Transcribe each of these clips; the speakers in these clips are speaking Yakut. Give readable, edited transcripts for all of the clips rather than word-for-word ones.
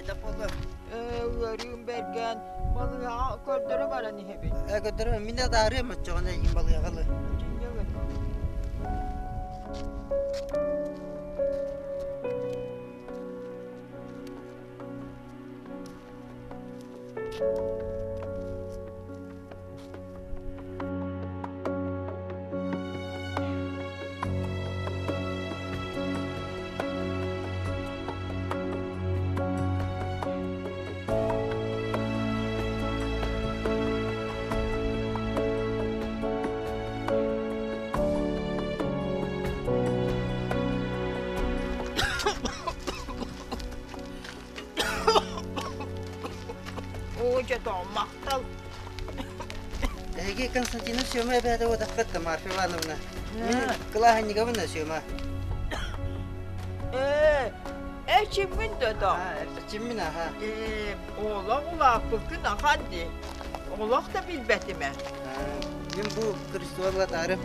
Хайдах буолла? Ээ, ыарыым бэргэн, балыыһаҕа көрдөрө баран иһэбин. Ээ, көрдөрө, мин да атаарыам оччоҕуна эйигин балыыһаҕа ылы. Дьиҥнэҕин. Оо, дьэ, махтал. Эһиги Константинов Сема эбээтэ уотаххыт Марфа Ивановна. Мин кылааһынньыгабын Сема. Ээ, эрчиммин да да. Эрчиммин аха. Ээ, олох улааппыккын ахан дии. Олох да билбэтим ээ. Мин бу Христола таарым.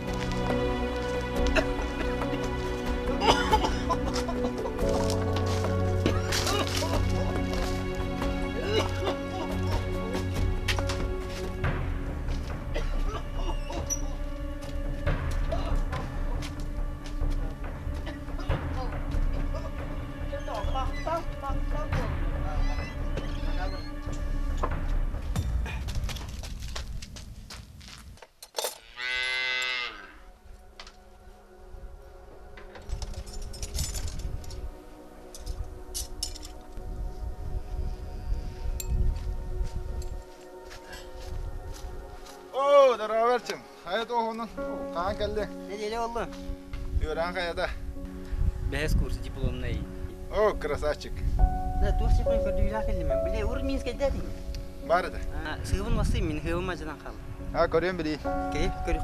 Махтал, махтал Оо, здорово, Хайа туоһунан хаһан кэллиҥ? Неделя болду. Үөрэн хайата? Бэһис курс дипломный. О, красавчик. Да, туох сиппин көрдүүлээх кэллим. Били, ур Минскэйдээтиҥ. Бар это. Сыыбын васы, мин хыыбым ажынан хаалла. А, көрүөм били. Кей, көрү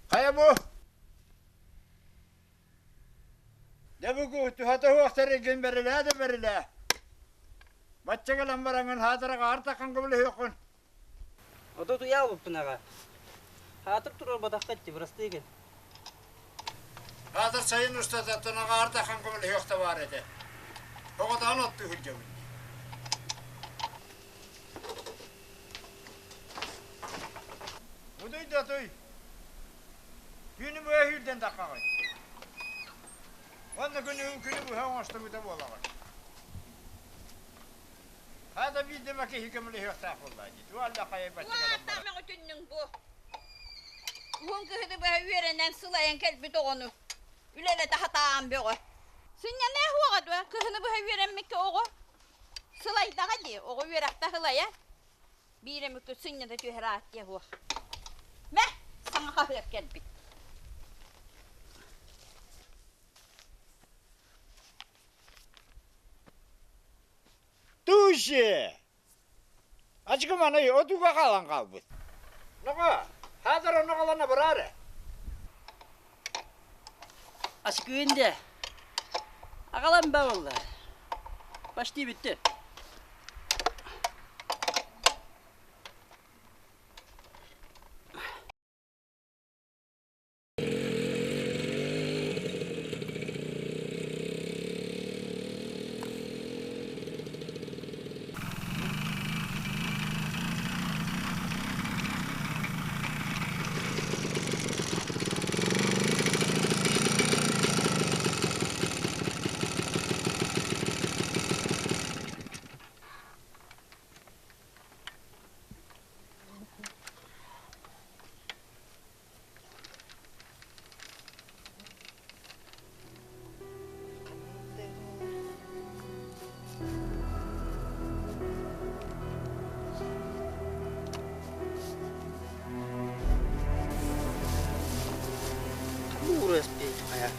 Хайа бу? Дьэ бу туһата суохтар илгин бэрилээ да бэрилээ. Бачча кэлэн бараҥын хаатара хаар таххан көмөлөһүөххүн. Ото туйаабыппын аҕа. Хаатыр турар батахха бырастыы гын. Хаатыр сайын устататтан аҕаар таххан көмөлөһүөх да баар этэ. Оҕотоон оттуу сылдьабын. Удуй да туй. Күнү быһа сүүрдэн таххаҕын. Уонна күнү күнү быһа оҥостубута буолаҕын. Хата биирдэ киһи көмөлөһүөхтээх буоллаа дии. Туох да хайа Туох мөҕүтүннүҥ бу? Уһун кыһыны быһа үөрэнэн сылайан кэлбит оҕону үлэлэтэ сатаан бөҕө. Сынньаныа суоҕа дуо? Кыһыны быһа үөрэммиккэ оҕо сылайдаҕа дии. Оҕо үөрэхтэ сылайа. Биир эмиккэ сынньата түһэр ааттыа суох. Мэ, саҥа хаһыат кэлбит. Туше! Ачыкыманы отуга хаалан хаалбыт. Ноҕо, хаатар оноҕолоно бараары. Ачыкыын де. Аҕалан ба болла. Почти бүтті. Уурас хайа.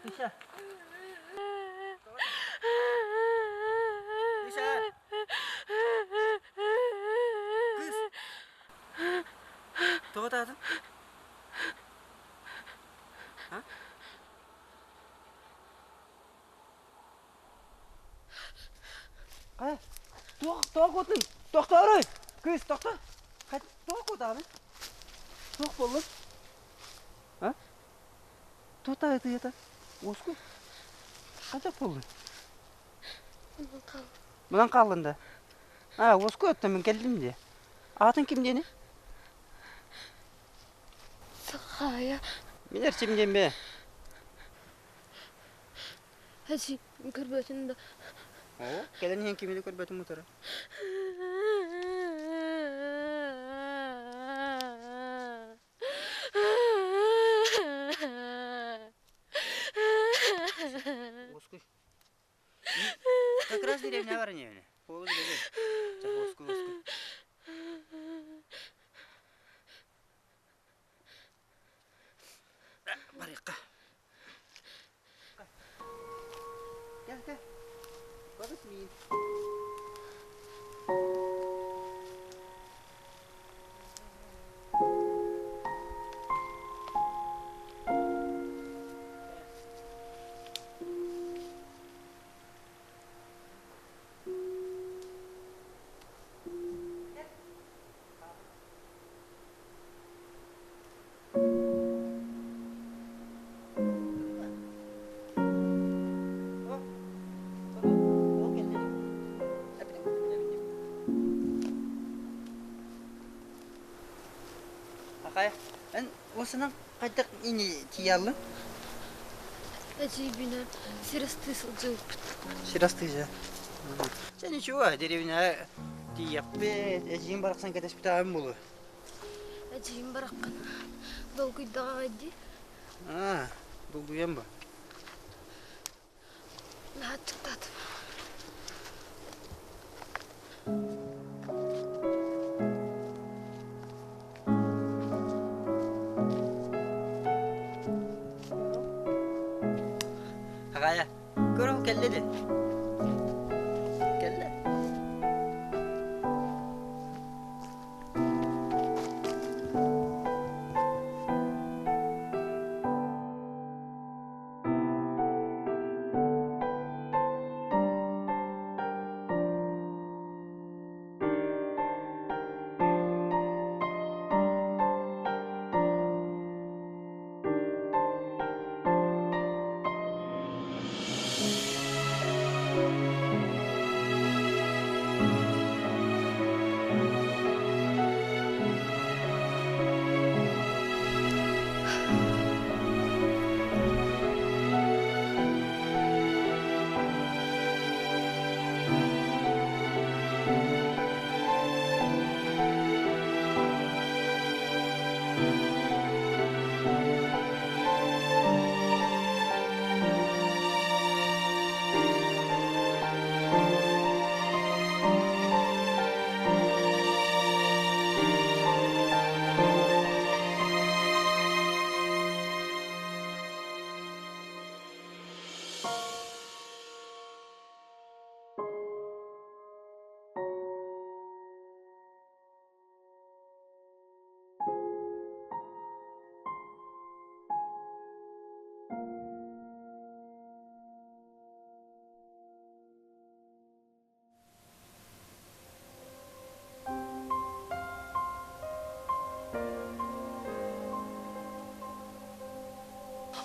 Миша. Миша. Кыз. Тоҕо таатын? А? Хайа? Туох туох куотун? Тохтоорой! Кыыс, тохто! Хайа, туох куотаҕын? Туох буоллун? А? Тута ытыйата. Уоску. Хайдах буоллун? Мунан хааллым. Мунан хааллын да? А, уоску өттө мин кэллим дии. Аатын ким диэни? Сахая. Мин Эрчим диэн бээ. Эчи, көрбөтүн да. Оо, кэлэн иһэн кими да көрбөтүм утары. Уоскуй. Как раз деревня бар не Полы билеби. Уоскуй, уоскуй. Барыахха. Кэл, кэл. Бабыс миин. Акай, эн осынан хайдах ини тиийаллын? Эдьиийбинэн сир астыы сылдьыбыппыт. Сир астыы дьэ. Чэ ничего, деревняҕа тиийиэхпит, эдьиийим барахсан кэтэспитэ буолуо. Эдьиийим бараххан долгуйдаҕа аҕай дии. Аа, долгуйан ба. Наһаа аччыктаатым. Аҕайа, көр ол кэллэ де. Кэллэ.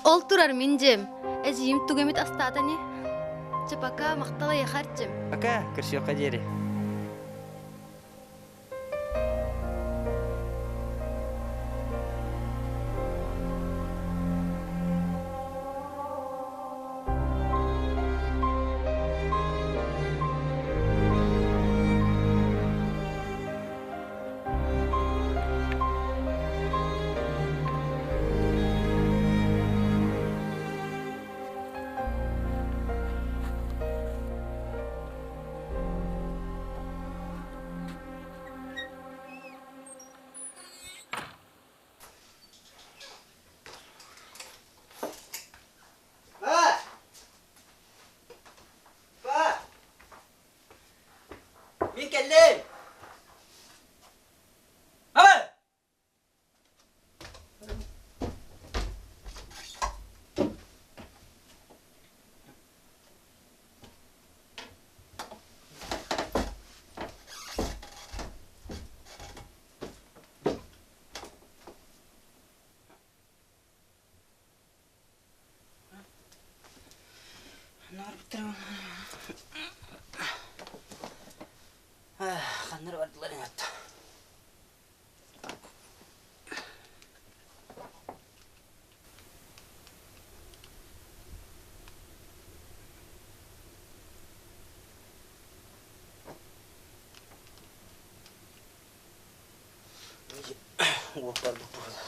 Ол турар мин дьиэм. Эдьиийим тугу эмит астаата ини. Чэ пока махтал эйиэхэ Артем. Пока, көрсүөххэ диэри. кэллим! Ама! Ханнар бардылар ин Уох барбыт буолар.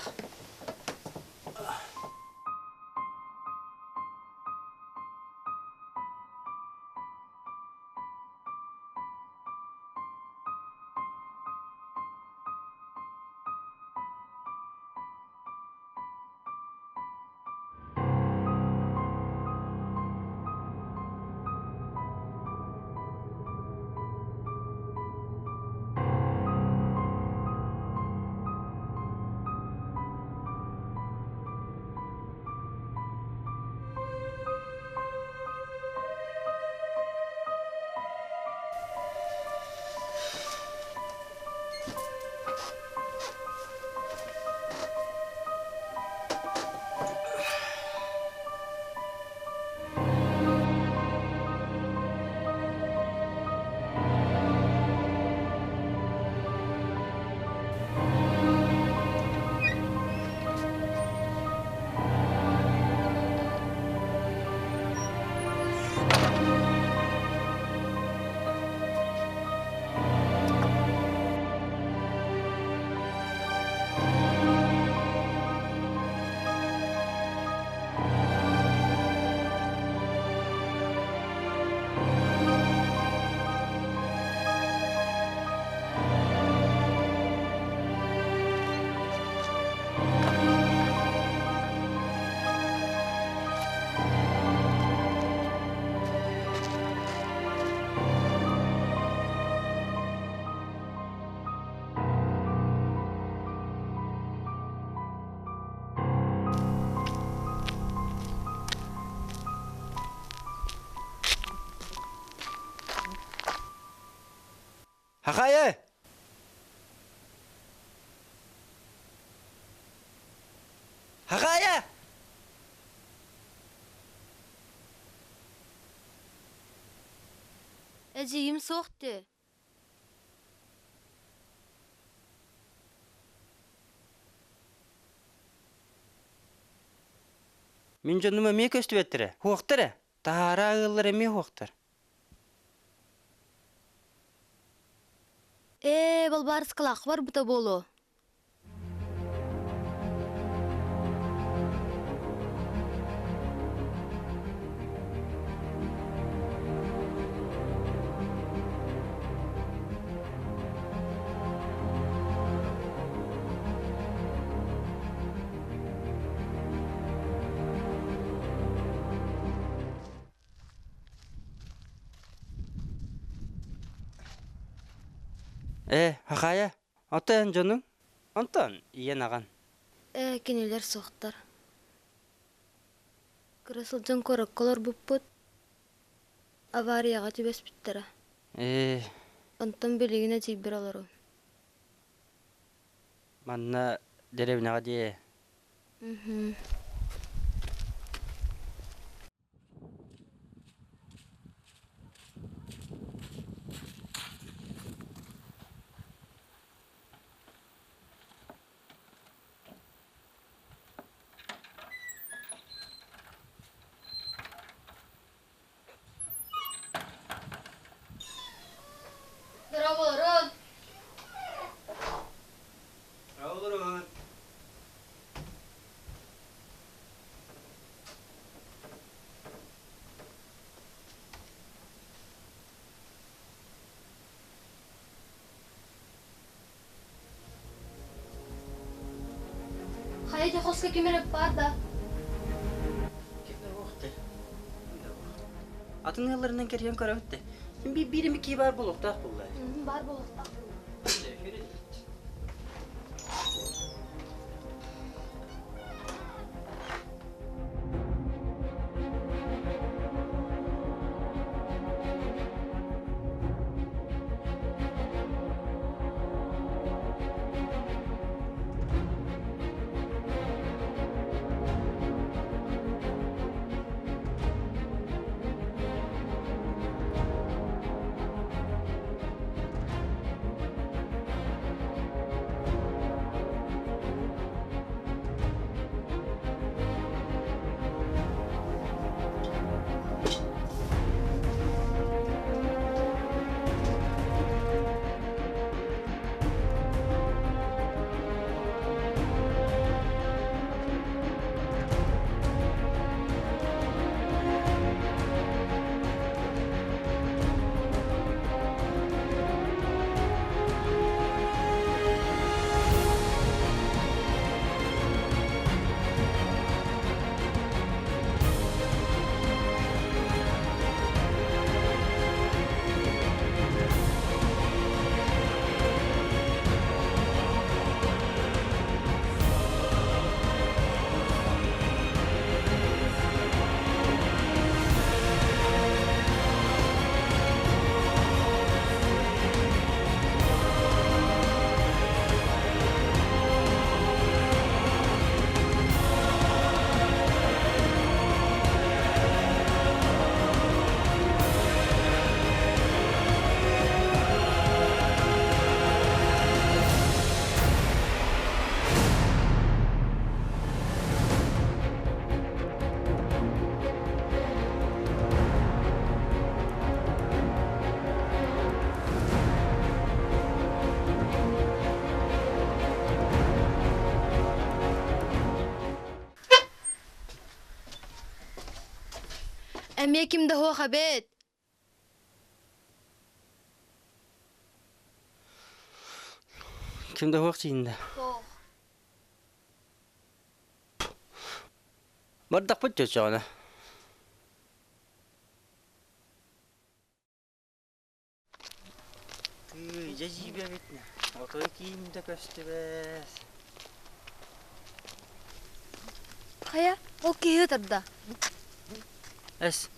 Хахайы! Хахайы! Эдьиийим суох дии. Мин дьонум эмиэ көстүбэттэрэ, суохтар ээ. Таһаара ыаллар эмиэ суохтар. Ээ, Балбаарыскалаах барбыта буолуо. Ээ, Хахаайа, оттон эн дьонуҥ? Онтон ийэн аҕан. Ээ, кинилэр суохтар. Кыра сылдьан куоракка олорбуппут. Аварияҕа түбэспиттэрэ. Ээ. Онтон билигин эдьиийбэр олоробун. Манна дэриэбинэҕэ дии. Мм. Дорооболорун! Дорооболорун! Хайа дьэ хоско ким эрэ баар да? Ким да суох дии. Атын ыалларынан кэрийэн көрөбүт дии. Биир эмэ кии баар буолуохтаах буолла. Баар буолуохтаах. Эмиэ ким да суох эбит. Ким да суох чииннэ. Суох. Бардахпыт чөчөҕүнэ. Тыы, дьэ дьиибэ эбит. Отой киим да көстүбэт. Хайа, ол киһи ытырда. Эс.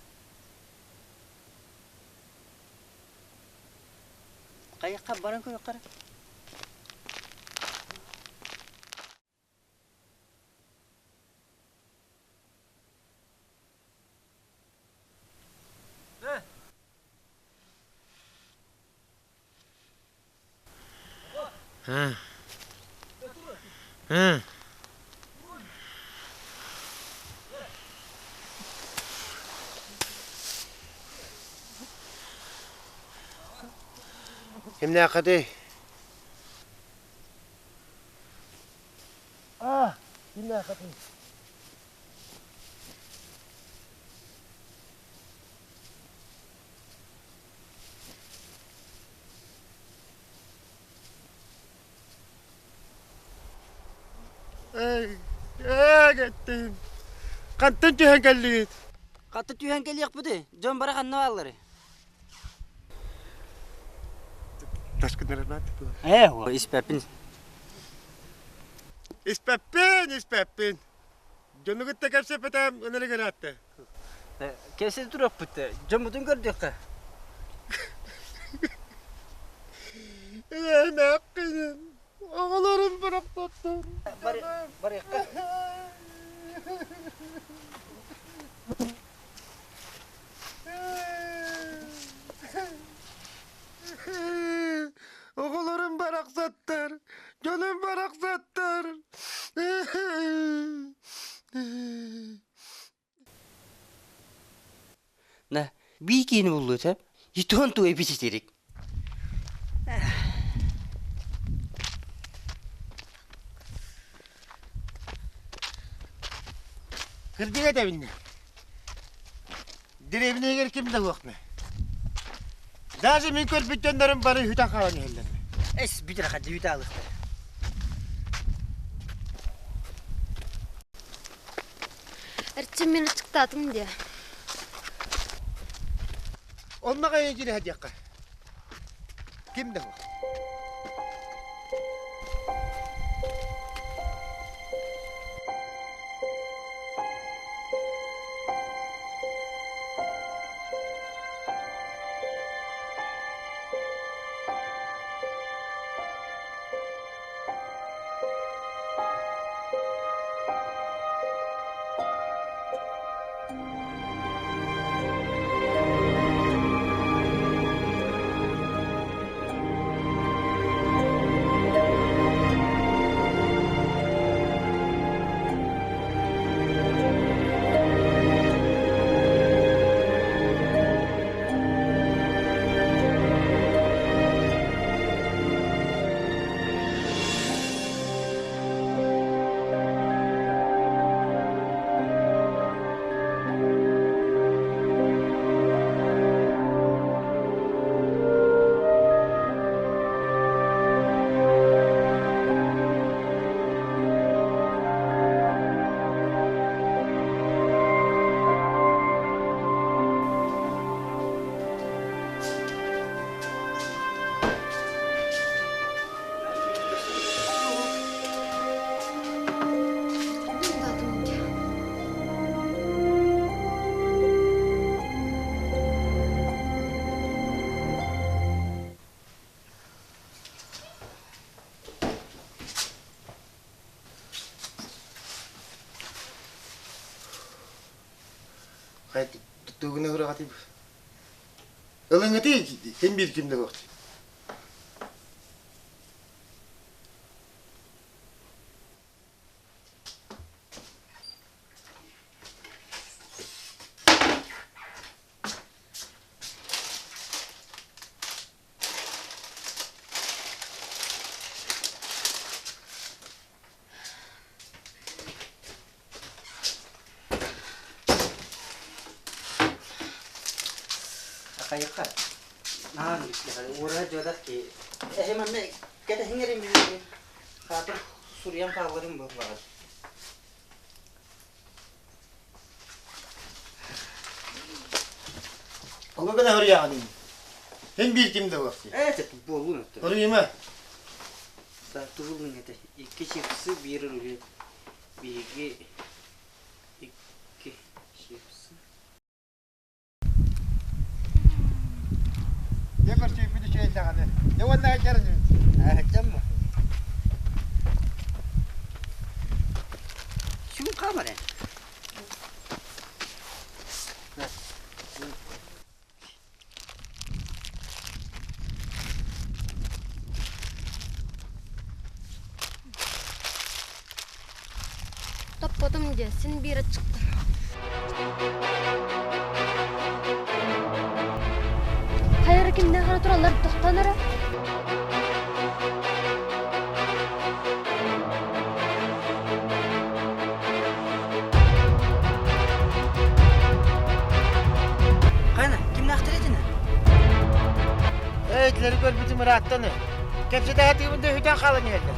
Хайахха баран көрүөххэ Кимнээххитий? Аа, кимнээххитий? Эй, ээ кэттим. Хантан түһэн кэллигит? Хатта түһэн кэлиэхпитий? Дьон бары ханна баалларый? Таскыннарарбаат Ээ, испэппин. Испэппин, испэппин. Дьону кытта кэпсэппэтэм ынырык ыраатта. Кэпсэтэ туруохпут дьоммутун көрдүөххэ. Эмээххиним, оҕолорум барахсаттар. Барыахха. Оҕолорум барахсаттар, дьонум барахсаттар. На, бии киини буллу сөп. Итон туй бититирик. Кырдьыга этэбиннэ. Дэриэбинэйигэр ким да суохна. Даже мин көрбүт дьоннорум бары үтэн хаалан иһэллэр. Эс бүтэр хадды үтэ алыхтар. Эрчим мин аччыктаатым диэ. Онно хайа киирэ диэххэ. Ким да суох. Тугуна ыраҕатый Ылыҥытый ким биир ким да суох Хайыха. Наан уора дьодах ки. Эһи манна кэтэһиҥэрим билигин. Хаатыр суруйан хаалларым буоллаҕа. Ону гына хоруйаҕын Һин биир ким да буолсу. Ээ, буолуун өттө. Хоруйума. Тугулун этэ. Икки чипсы, биир рулет. Биһиги икки чипсы. Дьэ көрсүүппүт үчүгэй даҕаны. Дьэ уонна айдарын Аһыттамма. Сүн камера. Топпотум дьэ, син биир аччыктар. Хайа кимнээх эрэ тураллар тохтоон эрэ. Хайна, кимнээхтэр этинэ? Эй, итилэри көрбүтүм ырааттан Кэпсэтэ да үтэн хаалан иһэллэр.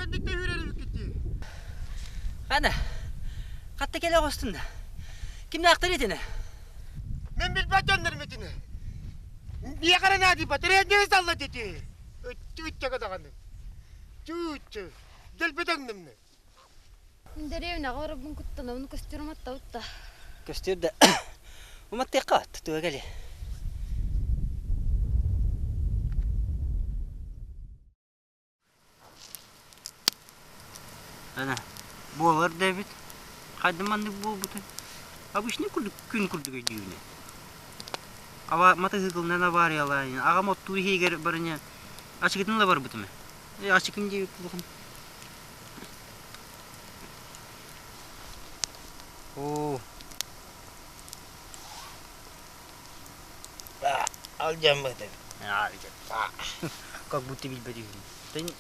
Түргэнник да үүрэр эбиккит. Хана, хатта кэлэ оҕустун да. Кимнээхтэр итини? Мин билбэт дьоннорум итини. Миэхэ эрэ наадыйбат, эрэйдии салла дити. Үттү даҕаны. Чүүччү. Дэлби таҥнымны. Мин дэриэбинэҕэ барарбын куттанабын көстөр уматтабыт да. Көстөр да уматтыахха туга кэлиэ. Ана, буолар да эбит. Хайда маннык буолбутай? Обычный курдук күн курдук өйдүүбүнэ. Ава матаһыыкылынан авариялаан, аҕам оттуу иһигэр барыня ачыкытын ла барбытым. Э, ачыкым диэбит кулахан. Оо. Алдьаммыт. Как будто билбэт үһү.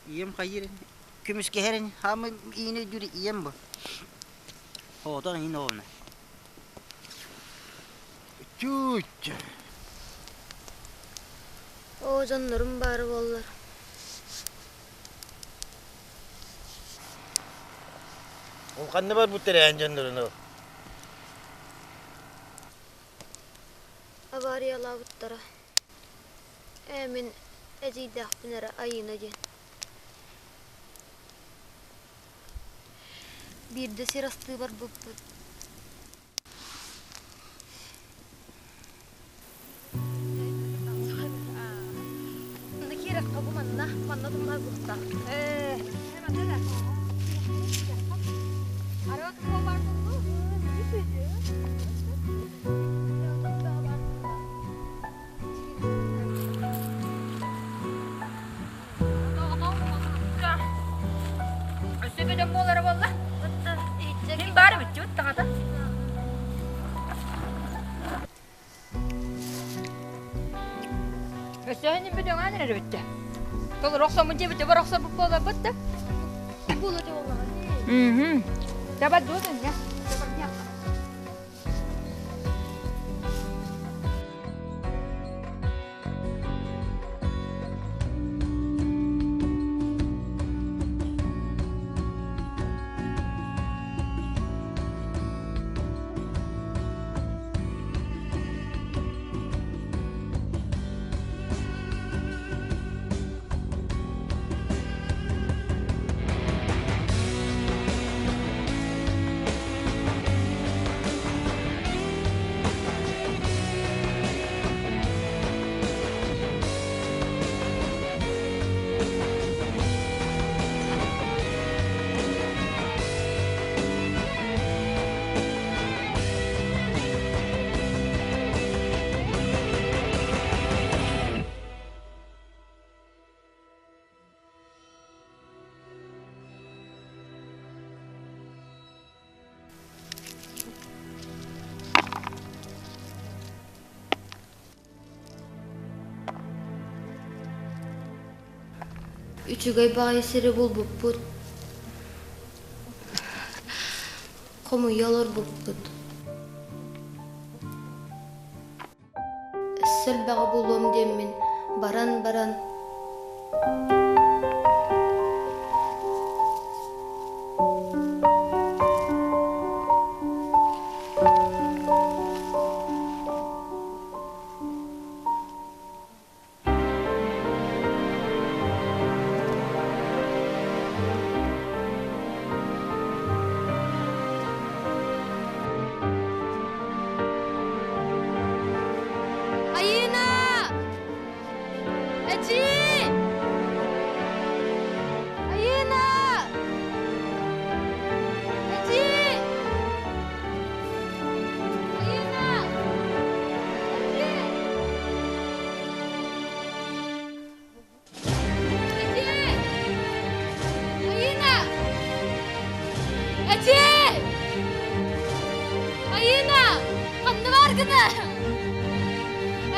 Ийэм хайыр көмүскэһэрин хаамы иини өйдүүр ийэм бу. Оҕотох иин оҕуна. Чүүччү. Оо, дьоннорум баара буоллар. Ол ханна барбыт тэрээһин дьонноруну? Авариялаабыттара. Ээ, мин эдьиийдээхпин эрэ Айыына диэн. Биирдэ сир астыы барбыппыт. Киирэххэ бу манна, манна тумна буолта. Ээ, Өссө бөдөҥ буолара буолла. Мин баар эбит таҕата. Өссө ханин бөдөҥ эрэр эбитте. Толору охсоммут диэбитэ бар охсорбут буоларбыт да. Буола буоллаҕа. Мм. Таба дуотун я. Үчүгэй баҕайы сири булбуппут. Хомуйа олорбуппут. Өссө элбэҕи булуом диэммин баран-баран Айыына! Эдьиий! Айыына! Эдьиий! Айыына! Эдьиий! Эдьиий! Айыына! Эдьиий! Айыына! Ханна бааргына?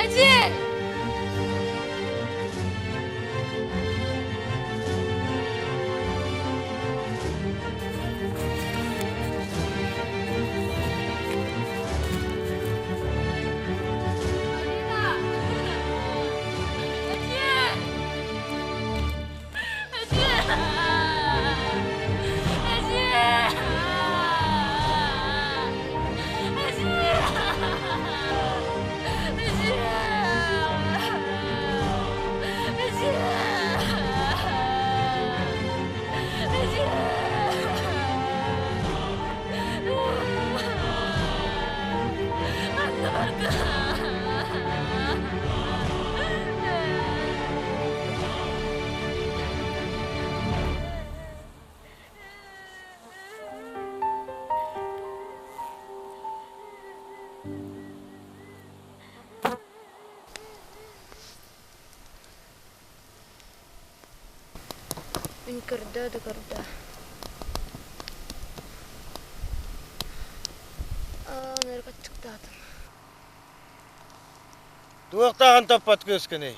Эдьиий! Айыына! Эдьиий! Эдьиий! Мин көрдөө да көрдөө. Аан өр аччыктаатым. Туохтааҕын топпот кыыскыный?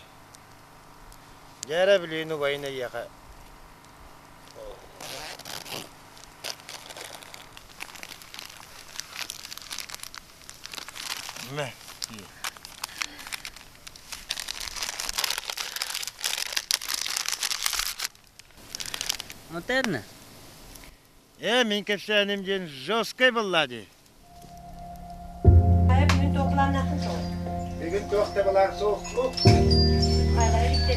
Дьээрэ билиин убайын эйиэхэ Мэ Антерна. Ээ, мин кэпсээним диэн жесткай буолла дии. Хайа бүгүн туох былааннааххын суох? Бүгүн туох да былаан суох. Хайалара бүттэ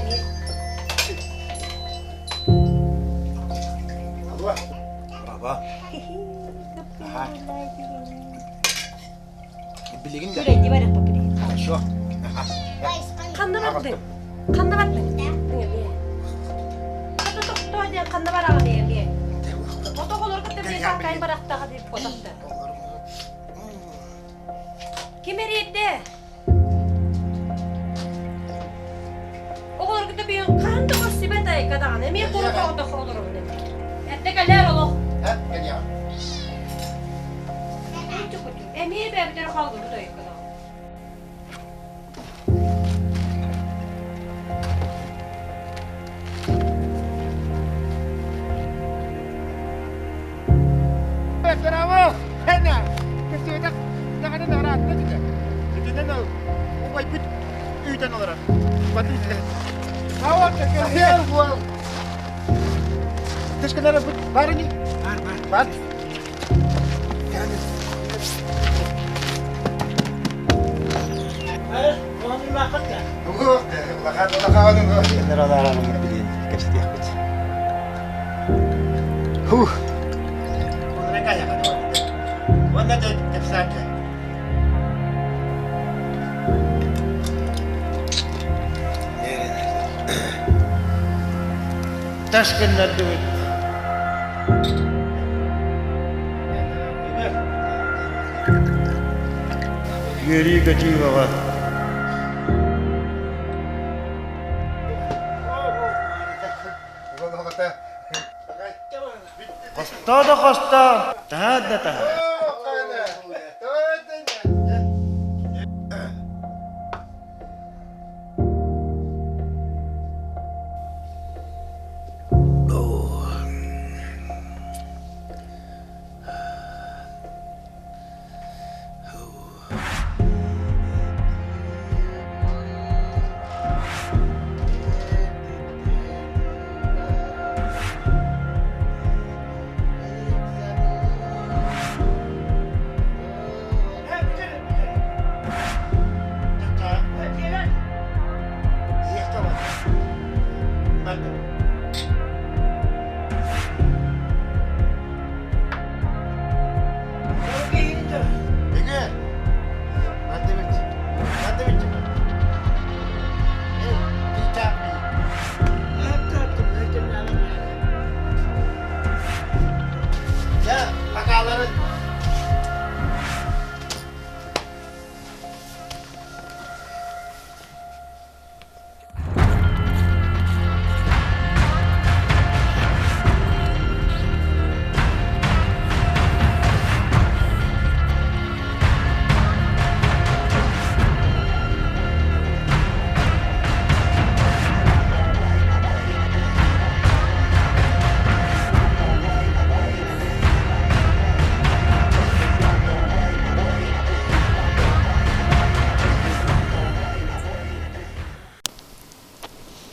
Алло. Баба. Аха. Билигин да. Күрэйди барыахпыт билигин. Хорошо. Ханна бардыҥ? Ханна бардыҥ? Хата тохтоо диэн ханна бараҕын эмиэ? Ото оҕолору кытта биир сааккайын барахтаҕа диир буотахта. Ким эриэрдэ? Оҕолору кытта бүгүн хаһан да көрсүбэт айка даҕаны эмиэ куруук оҕотох олоробун Эрдэ кэлээр олох. Эмиэ бэйэбитигэр хаалбыт айка даҕаны. Браво! Хена! Кэсиэтэх даҕаны нараатта дьэ. Итинэн убайбыт үүтэн олорор. Браво! Кэсиэр буол! Тышкынара бар ини? Бар, бар. Бар. Тас гыннардыбыт. Үөрүү-көтүү бөҕө. Хостоо да хостоо, таһаа да таһаа.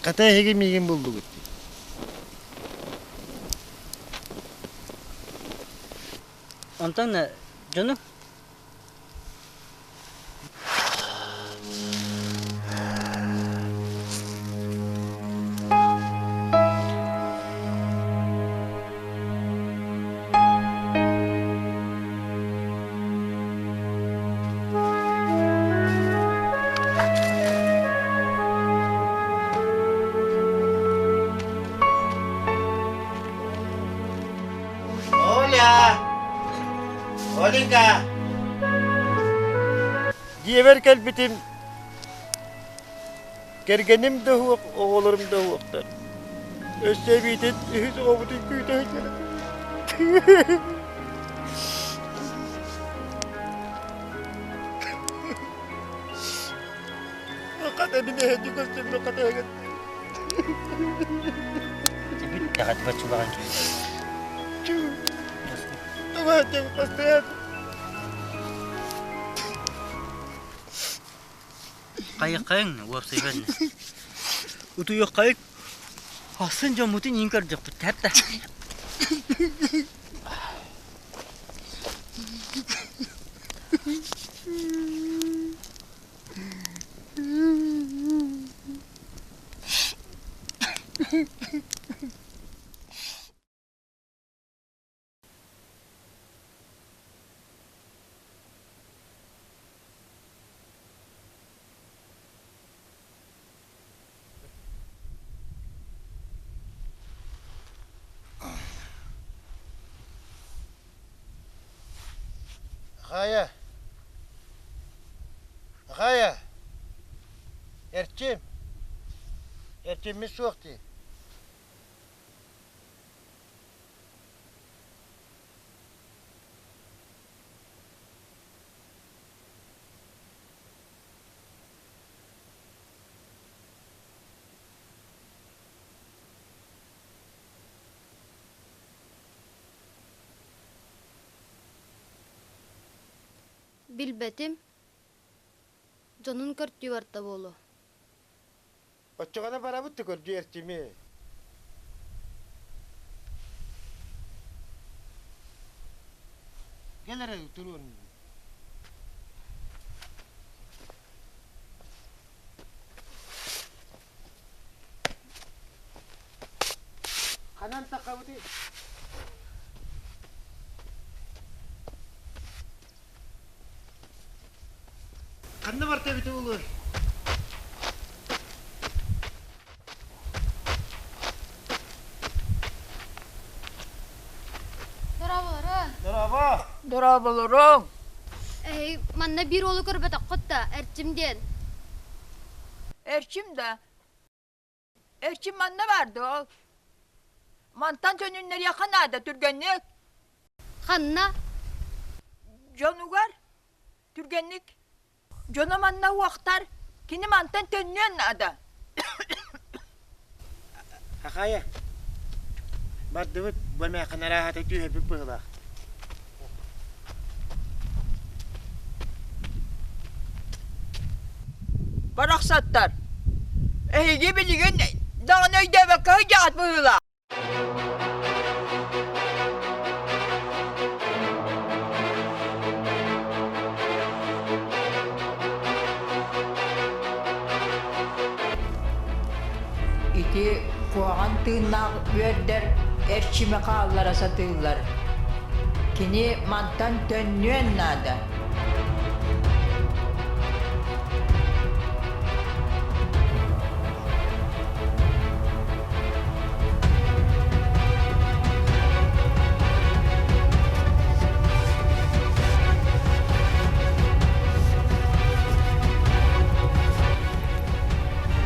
Хата эһиги миигин булдугут дии. Онтон дьону Оля! Оленька! Дьиэбэр кэлбитим, кэргэним да суох, оҕолорум да суохтар. Өссө эбиитин үһүс оҕобутун күүтэ сылдьар. Хата мин эһэни көрсөммүн хата эһэҥ Бүт баччылаҕан киирдэ. Давайте, постоянно. Хайыккайыҥ, уопсайбан. Утуйуоххайык. Ахсын дьоммутун иин көрдөхпүт хатта. Хайа? Хайа? Эрчим? Эрчиммит суох дии. Билбэтим. Дьонун көрдүү барда буолуо. Оччоҕуна барабыт да көрдүү Эрчими. Кэл эрэ туруон. Ханан тахабытый? Ханна барта эбитэ буолуой? Дорооболорун. Дорообо. Дорооболоруҥ. Эһи манна биир уолу көрбөтөххүт да, Эрчим диэн. Эрчим да? Эрчим манна баар дуо? Мантан төнүннэриэххэ наада түргэнник. Ханна? Дьонугар түргэнник. Дьоно манна уохтар, кини мантан төннүөн наада. Хахайа, бардыбыт, бу эмээххин арааһата түһэрбит быһыылаах. Барахсаттар, эһиги билигин даҕаны өйдөөбөккө сылдьаҕыт быһыылаах. Ити куһаҕан тыыннаах үөрдэр эрчими хааллара сатыыллар. Кини мантан төннүөн наада.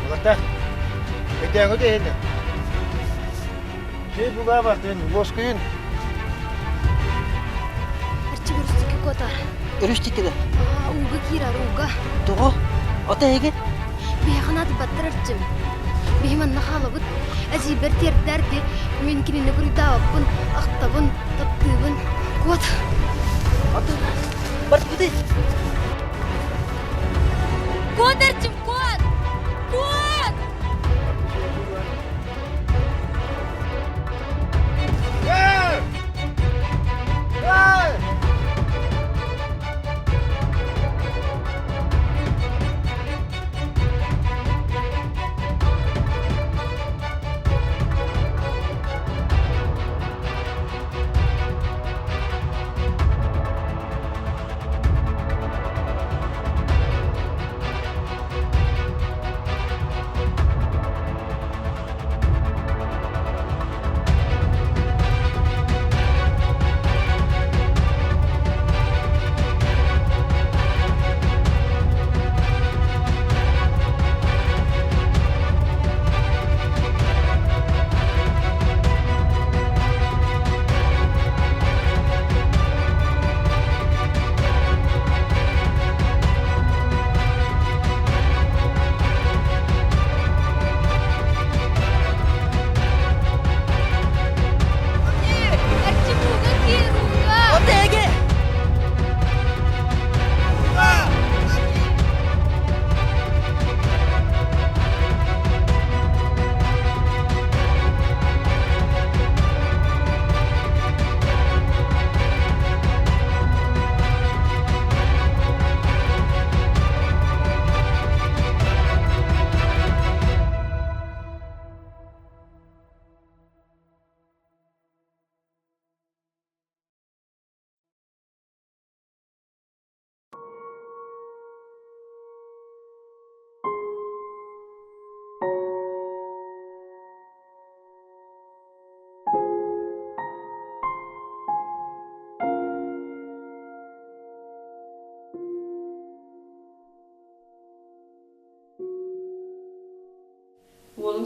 Уларта, өйдөөҥүт иһинэ. Сей бугаа бартын, лоскуйун. Арчы өрүстүкү куотар. Өрүстүкү Аа, ууга киирэр, ууга. Тоҕо? Ото эһиги? Биһиэхэ наадыйбаттар Арчым. Биһи манна хаалабыт. Эдьиийбэр тиэрдээр ди, мин кинини буруйдаабаппын, ахтабын, таптыыбын. Куот. Ото, бардыбыты. Куот, Арчым, куот! Куот! Hey! Hey!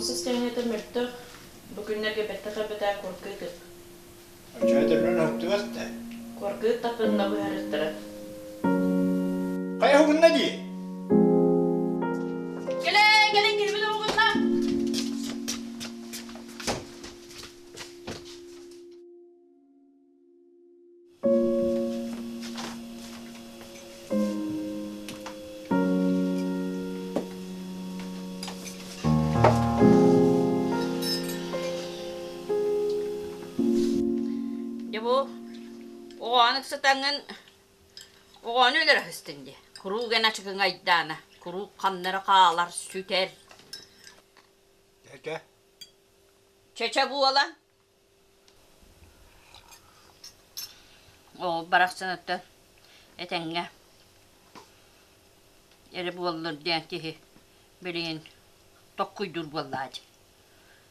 состояниета мөлтөх, бу күннэргэ бэттэх эбэтээ кургыы тып. Оччотунан уһуктубат да. Кургыы тапынна быһарыттара. Хайа уһугунна дии? Кэлэн, кэлэн киһибит уһугунна. Дьэ бу оҕону ыксатаҥҥын оҕону өлөрө сыстын дии. Куруук эн ачыкыҥ айдаана, куруук ханнара хаалар, сүтэр. Чэ-чэ. Чэ-чэ буолан Ол барахсаныттан этэҥҥэ эрэ буоллун диэн киһи билигин токкуйдуур буоллаҕа дии.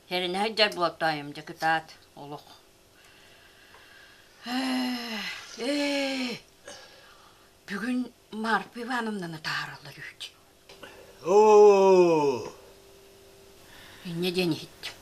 Тэринэ сылдьар буолтаайым дьэ кытаат олох. Ээ, бүгүн Марфа Ивановнаны таһаараллар үһү дии. Оо! Инньэ диэн иһиттим.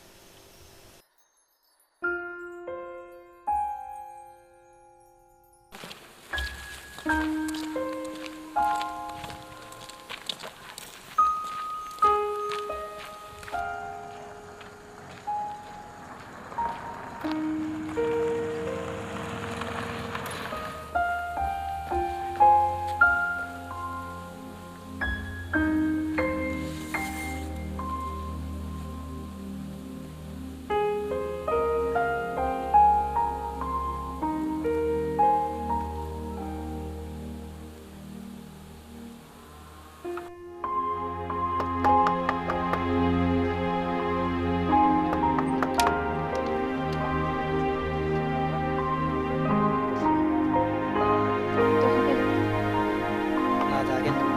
Наадаа кэллим.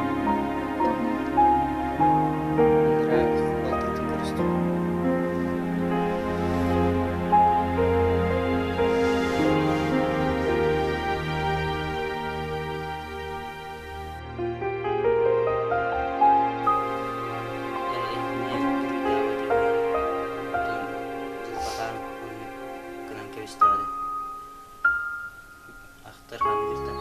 Анараа балтыытын көрүстүм. Дьылбатаан гынан кэбистэҕэ ахтар ханыгыртан.